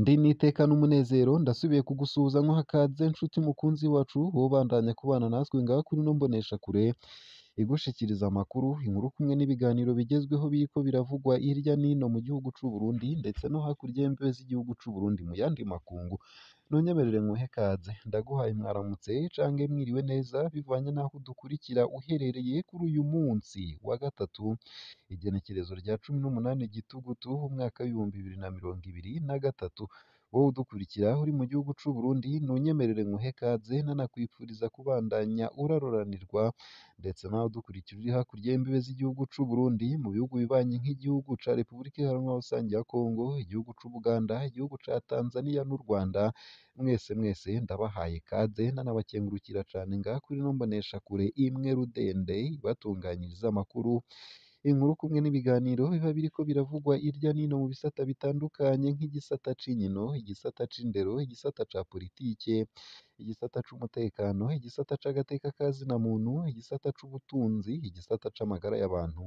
Ndi n'iteka n'umunezero ndasubiye kugusuhuza nkuha ikaze nshuti mukunzi wacu wobandanya kubana natwe ngaha kuri ino mboneshakure igushikiriza amakuru, inkuru kumwe n'ibiganiro bigezweho biriko biravugwa hirya n'ino mu gihugu c'u Burundi ndetse no hakurya y'imbibe z'igihugu c'u Burundi mu yandi makungu. Ntunyemerere nkuhe ikaze, ndaguhaye mwaramutse canke mwiriwe neza bivanye n'aho udukurikira uherereye kuri uyu munsi wa gatatu, igenekerezo rya 18 Gitugutu umwaka w'2023. Wowe udukurikira uri mu gihugu c'u Burundi ntunyemerere nkuhe ikaze nanakwifuriza kubandanya uraroranirwa, ndetse nawe udukurikira uri hakurya y'imbibe z'igihugu c'u Burundi mu bihugu bibanyi nk'igihugu ca Repubulika Iharanira Rusangi ya Kongo, igihugu c'Ubuganda, igihugu ca Tanzania n'u Rwanda, mwese mwese ndabahaye ikaze nanabakengurukira cane ngaha kuri ino mboneshakure imwe rudende ibatunganyiriza amakuru, inkuru kumwe n'ibiganiro biba biriko biravugwa hirya n'ino mu bisata bitandukanye nk'igisata c'inkino, igisata c'indero, igisata ca politike, igisata c'umutekano, igisata c'agateka ka zina muntu, igisata c'ubutunzi, igisata c'amagara y'abantu,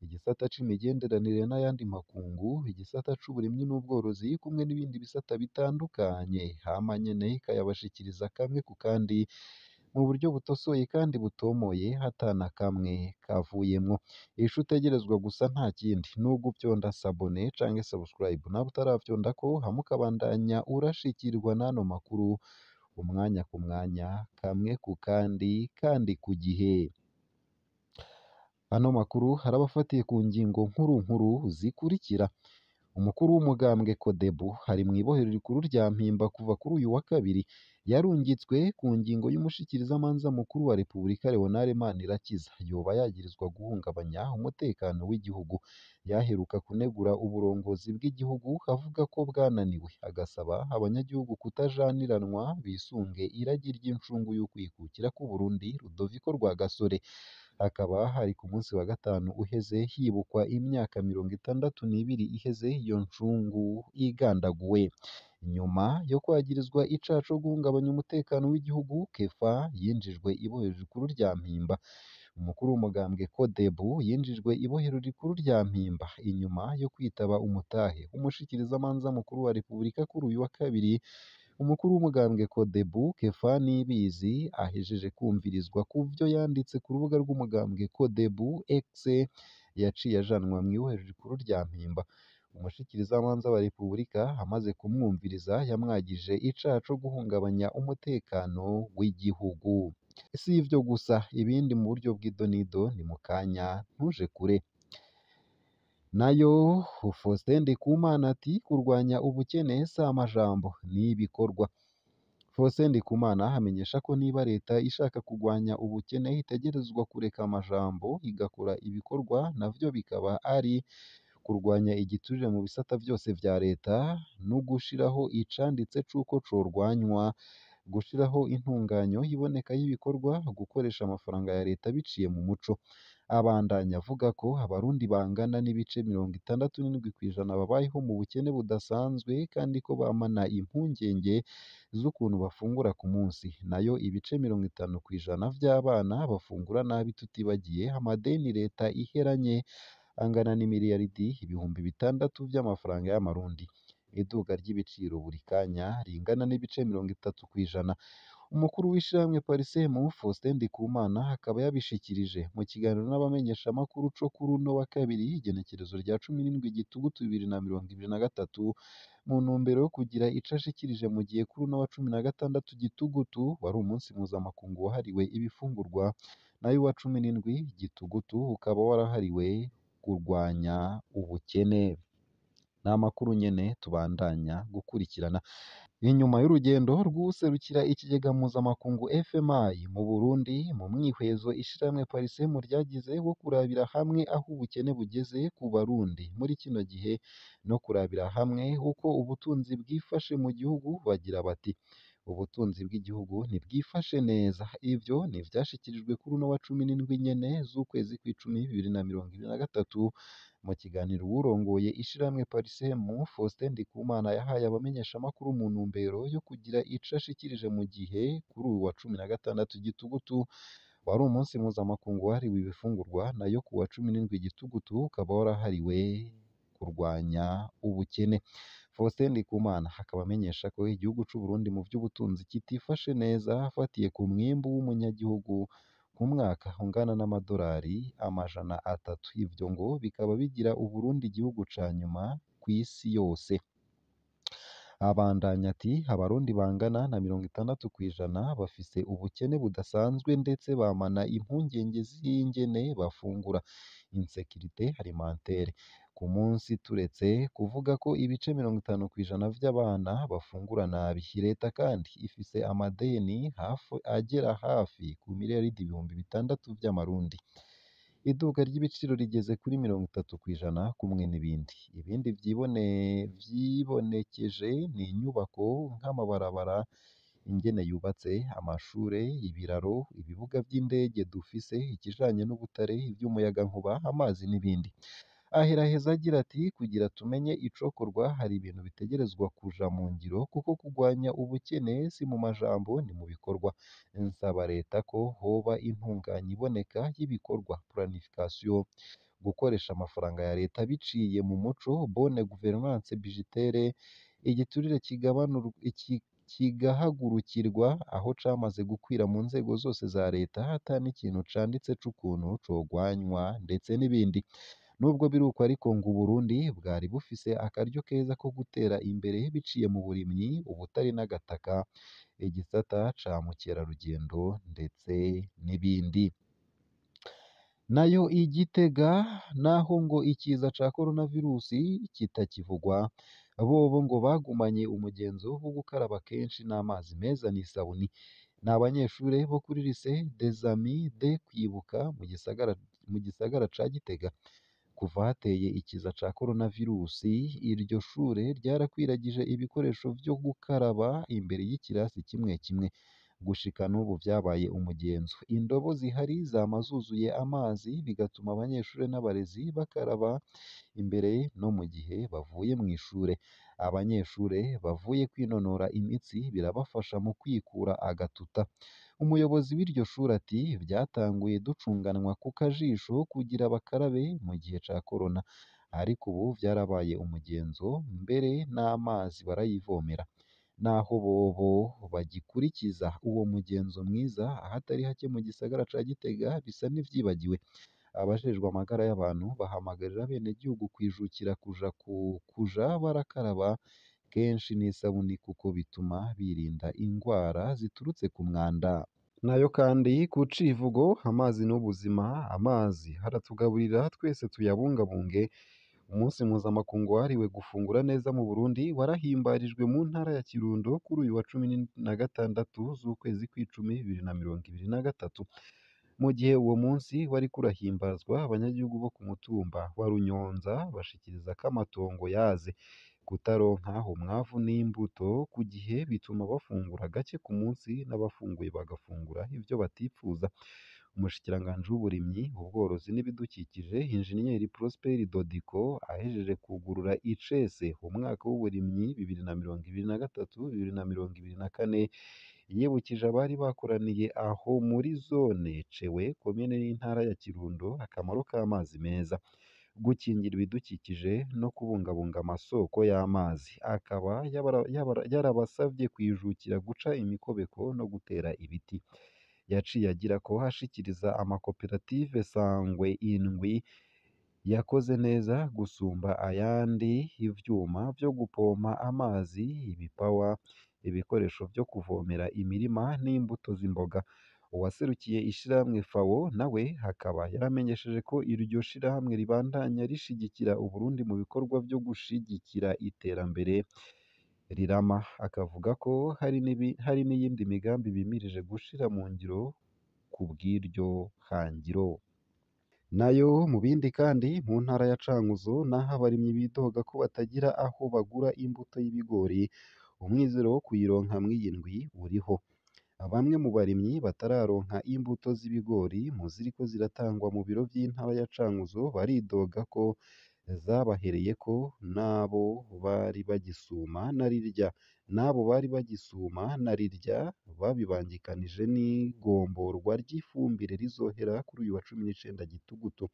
igisata c'imigenderanire n'ayandi makungu, igisata c'uburimyi n'ubworozi kumwe n'ibindi bisata bitandukanye. Hama nyene ikayabashikiriza kamwe ku kandi mu buryo butosoye kandi butomoye ata na kamwe kavuyemwo. Ico utegerezwa gusa nta kindi n'ugufyonda sabone canke subscribe, nawe utaravyondako hama ukabandanya urashikirwa n'ano makuru umwanya ku mwanya, kamwe ku kandi, kandi ku gihe. Ano makuru araba afatiye ku ngingo nkuru nkuru zikurikira: Umukuru w'umugambwe Codebu ari mw'ibohero rikuru rya Mpimba kuva kuri uyu wa kabiri, yarungitswe ku ngingo y'umushikirizamanza mukuru wa Repubulika Leonard Manirakiza, yoba yagirizwa guhungabanya umutekano w'igihugu. Yaheruka kunegura uburongozi bw'igihugu avuga ko bwananiwe, agasaba abanyagihugu kutajaniranwa bisunge iragi ry'incungu y'ukwikukira kw'Uburundi Rudoviko Rwagasore. Hakaba hari ku munsi wa gatanu uheze hibukwa imyaka 62 iheze iyo ncungu igandaguwe. Nyuma yo kwagirizwa icaha co guhungabanya umutekano w'igihugu, Kefa yinjijwe ibohero rikuru rya Mpimba. Umukuru w'umugambwe Codebu yinjijwe ibohero rikuru rya Mpimba inyuma yo kwitaba umutahe w'umushikirizamanza mukuru wa Repubulika kuri uyu wa kabiri. Umukuru w'umugambwe Codebu Kefa Nibizi ahejeje kumvirizwa kuvyo yanditse ku rubuga rw'umugambwe Codebu X, yaciye ajanwa mw'ibohero rikuru rya Mpimba. Umushikirizamanza wa Repubulika amaze kumwumviriza yamwagije icaha co guhungabanya umutekano w'igihugu. Si ivyo gusa, ibindi mu buryo bw'idonido ni mu kanya ntuje kure. Nayo Faustin Ndikumana ati kurwanya ubukene si amajambo ni ibikorwa. Faustin Ndikumana amenyesha ko niba leta ishaka kurwanya ubukene itegerezwa kureka amajambo igakora ibikorwa, navyo bikaba ari kurwanya igiturire mu bisata vyose vya leta no gushiraho icanditse c'uko corwanywa, gushiraho intunganyo iboneka y'ibikorwa, gukoresha amafaranga ya leta biciye mu muco. Abandanya avuga ko abarundi bangana n'ibice 67% babayeho mu bukene budasanzwe kandi ko bamana impungenge z'ukuntu bafungura ku munsi. Nayo ibice 50% vy'abana bafungura nabi, tutibagiye amadeni leta iheranye angana n'imiliyaridi 6000 vy'amafaranga y'amarundi. Iduga ry'ibiciro buri kanya ringana n'ibice 30%. Umukuru w'ishirahamwe Parsem Faustin Ndikumana akaba yabishikirije mu kiganiro n'abamenyeshamakuru co kuri uno wa kabiri, igenekerezo rya 17 Gitugutu 2023, mu ntumbero yo kugira ico ashikirije mu gihe kuri uno wa 16 Gitugutu wari umunsi mpuzamakungu wahariwe ibifungurwa, nayo uwa 17 Gitugutu ukaba warahariwe kurwanya ubukene. Ni amakuru nyene tubandanya gukurikirana. Inyuma y'urugendo rw'uwuserukira ikigega mpuzamakungu FMI mu Burundi, mu mwihwezo ishirahamwe Parsem ryagize wo kurabira hamwe aho ubukene bugeze ku Barundi muri kino gihe no kurabira hamwe uko ubutunzi bwifashe mu gihugu, bagira bati ubutunzi bw'igihugu ntibwifashe neza. Ivyo ni ivyashikirijwe kuri uno wa 17 nyene z'ukwezi kw'icumi 2023 mu kiganiro uwurongoye ishirahamwe Parsem Faustin Ndikumana yahaye abamenyeshamakuru mu ntumbero yo kugira ico ashikirije mu gihe kuri uwu wa 16 Gitugutu wari umunsi mpuzamakungu wahariwe ibifungurwa, nayo ku wa 17 Gitugutu ukaba warahariwe kurwanya ubukene. Faustin Ndikumana akaba amenyesha ko igihugu c'u Burundi mu vy'ubutunzi kitifashe neza afatiye ku mwimbu w'umunyagihugu ku mwaka ungana n'amadolari 300. Ivyo ngo bikaba bigira Uburundi igihugu ca nyuma kw'isi yose. Abandanya ati abarundi bangana na 60% bafise ubukene budasanzwe ndetse bamana impungenge z'ingene bafungura insécurité alimentaire ku munsi, turetse kuvuga ko ibice 50% vy'abana bafungura nabi. Leta kandi ifise amadeni hafi agera hafi ku miliyaridi 6000 vy'amarundi. Iduka ry'ibiciro rigeze kuri 30% kumwe n'ibindi. Ibindi vyibonekeje ni inyubako nk'amabarabara, ingene yubatse, amashure, ibiraro, ibibuga vy'indege dufise, ikijanye n'ubutare, ivy'umuyagankuba, amazi n'ibindi. Aheraheza agira ati kugira tumenye icokorwa hari ibintu bitegerezwa kuja mu ngiro kuko kugwanya ubukene si mu majambo ni mu bikorwa. Nsaba leta ko hoba intunganya iboneka y'ibikorwa planification, gukoresha amafaranga ya leta biciye mu muco bonne gouvernance budgétaire, igiturire kigahagurukirwa aho camaze gukwira mu nzego zose za leta ata n'ikintu canditse c'ukuntu cogwanywa ndetse n'ibindi. Nubwo biruko ariko ngo Uburundi bwari bufise akaryo keza ko gutera imbere biciye mu burimyi, ubutare n'agataka, igisata ca mukerarugendo ndetse n'ibindi. Nayo i Gitega naho ngo ikiza ca coronavirusi kitakivugwa, bobo ngo bagumanye umugenzo wo gukaraba kenshi n'amazi meza n'isabuni. Ni abanyeshure bo kuri Lycée des Amis de Kwibuka mu gisagara ca Gitega. Kuva hateye ikiza ca coronavirusi, iryo shure ryarakwiragije ibikoresho vyo gukaraba imbere y'ikirasi kimwe kimwe. Gushika n'ubu vyabaye umugenzo. Indobo zihari zama zuzuye amazi bigatuma abanyeshure n'abarezi bakaraba imbere no mu gihe bavuye mw'ishure. Abanyeshure bavuye kwinonora imitsi birabafasha mu kwikura agatuta. Umuyobozi w'iryo shure ati vyatanguye ducunganwa ku kajisho kugira bakarabe mu gihe ca corona, ariko ubu vyarabaye umugenzo mbere n'amazi barayivomera. Naho bobo bagikurikiza uwo mugenzo mwiza, ahatari hake mu gisagara ca Gitega bisa n'ivyibagiwe. Abajejwe amagara y'abantu bahamagarira abenegihugu kwijukira kuja barakaraba kenshi n'isabuni kuko bituma birinda ingwara ziturutse ku mwanda. Nayo kandi ku civugo amazi n'ubuzima, amazi aratugaburira twese tuyabungabunge. Umunsi mpuzamakungu wahariwe gufungura neza mu Burundi warahimbarijwe mu ntara ya Kirundo kuri uyu wa 16 z'ukwezi kw'icumi 2023. Mu gihe uwo munsi wariko urahimbazwa, abanyagihugu bo ku mutumba wa Runyonza bashikiriza ko amatongo yaze. Kutaronka umwavu n'imbuto ku gihe bituma bafungura gake ku munsi n'abafunguye bagafungura ivyo batipfuza. Umushikiranganji w'uburimyi, ubworozi n'ibidukikije Injeniyeri Prosper Dodiko ahejeje kugurura icese umwaka w'uburimyi 2023-2024, yibukije abari bakoraniye aho muri zone Cewe, komine n'intara ya Kirundo akamaro k'amazi meza, gukingira ibidukikije no kubungabunga amasoko y'amazi. Akaba yarabasavye kwijukira guca imikobeko no gutera ibiti. Yaciye agira ko ashikiriza amakoperative Sangwe indwi yakoze neza gusumba ayandi, ivyuma vyo gupompa amazi, ibipawa, ibikoresho vyo kuvomera imirima n'imbuto z'imboga. Uwaserukiye ishirahamwe FAO nawe akaba yaramenyesheje ko iryo shirahamwe ribandanya rishigikira Uburundi mu bikorwa vyo gushigikira iterambere rirama, akavuga ko hari n'iyindi migambi bimirije gushira mu ngiro kubw'iryo hangiro. Nayo mu bindi kandi mu ntara ya Cankuzo naho abarimyi bidoga ko batagira aho bagura imbuto y'ibigori, umwizero wo kuyironka mw'iyi ndwi uriho. Bamwe mu barimyi batararonka imbuto z'ibigori mu ziriko ziratangwa mu biro vy'intara ya Cankuzo baridoga ko zabahereyeko n'abo bari bagisuma narirya n'abo bari bagisuma narirya babibangikanije n'igomborwa ry'ifumbire rizohera kuri uyu wa 19 Gitugutu.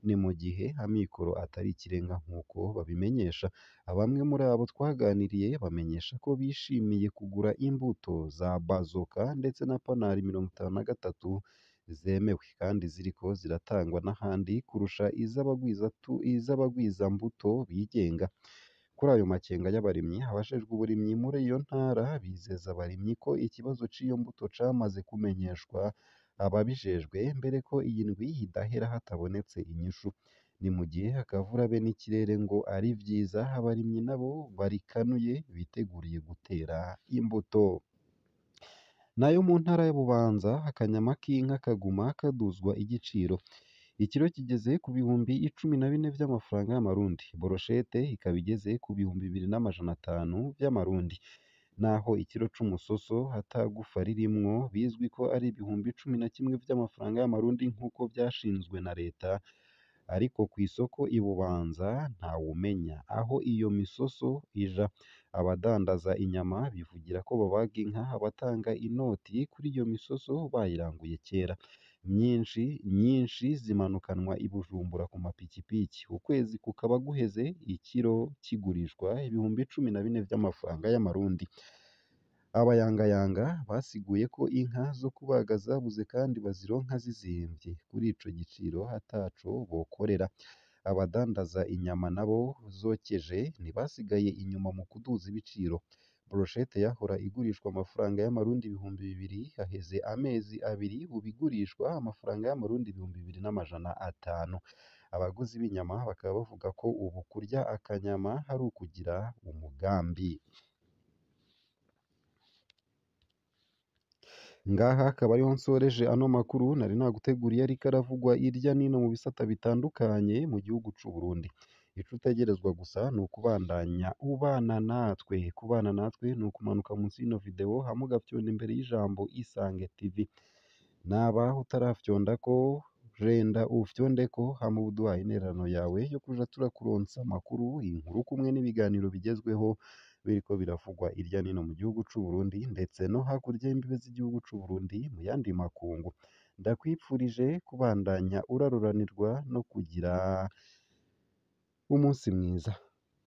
Ni mu gihe amikoro atari ikirenga nk'uko babimenyesha. Bamwe muri abo twaganiriye bamenyesha ko bishimiye kugura imbuto za Bazoka ndetse na Panari 53 zemewe kandi ziriko ziratangwa n'ahandi kurusha iz'abagwizambuto bigenga. Kuri ayo makenga y'abarimyi, abajejwe uburimyi muri iyo ntara bizeza abarimyi ko ikibazo c'iyo mbuto camaze kumenyeshwa ababijejwe, mbere ko iyi ndwi idahera hatabonetse inyishu. Ni mu gihe akavura be n'ikirere ngo ari vyiza, abarimyi nabo barikanuye biteguriye gutera imbuto. Nayo mu ntara ya Bubanza, akanyama k'inka kaguma kaduzwa igiciro. Ikiro kigeze ku 14,000 vy'amafaranga y'amarundi, boroshete ikaba igeze ku 2,500 vy'amarundi. Naho ikiro c'umusoso ata gufa ririmwo bizwi ko ari 11,000 vy'amafaranga y'amarundi nk'uko vyashinzwe na leta, ariko kw'isoko i Bubanza ntawumenya aho iyo misoso ija. Abadandaza inyama bivugira ko babaga inka, abatanga inoti kuri iyo misoso bayiranguye kera. Myinshi nyinshi zimanukanwa i Bujumbura ku mapikipiki, ukwezi kukaba guheze ikiro kigurishwa 14,000 vy'amafaranga y'amarundi. Abayangayanga basiguye ko inka zo kubaga zabuze kandi bazironka zizimvye kuri ico giciro ataco bokorera. Abadandaza inyama nabo zokeje ntibasigaye inyuma mu kuduza ibiciro. Brochette yahora igurishwa amafaranga y'amarundi 2000, haheze amezi abiri ubu igurishwa amafaranga y'amarundi 2500. Abaguzi b'inyama bakaba bavuga ko ubu kurya akanyama ari ukugira umugambi. Ngaha akaba ariho nsoreje ano makuru nari naguteguriye ariko aravugwa irya nino mu bisata bitandukanye mu gihugu c'u Burundi. Ico utegerezwa gusa ni ukubandanya ubana natwe. Kubana natwe ni ukumanuka munsi y'ino video hama ugafyonda imbere y'ijambo Isange TV. Naba utarafyondako renda ufyondeko hama ube uduhaye intererano yawe yo kuja turakuronsa amakuru, inkuru kumwe n'ibiganiro bigezweho biriko biravugwa irya nino mu gihugu c'u Burundi ndetse no hakurya y'imbibe z'igihugu c'u Burundi mu yandi makungu. Ndakwipfurije kubandanya uraruranirwa no kugira umunsi mwiza.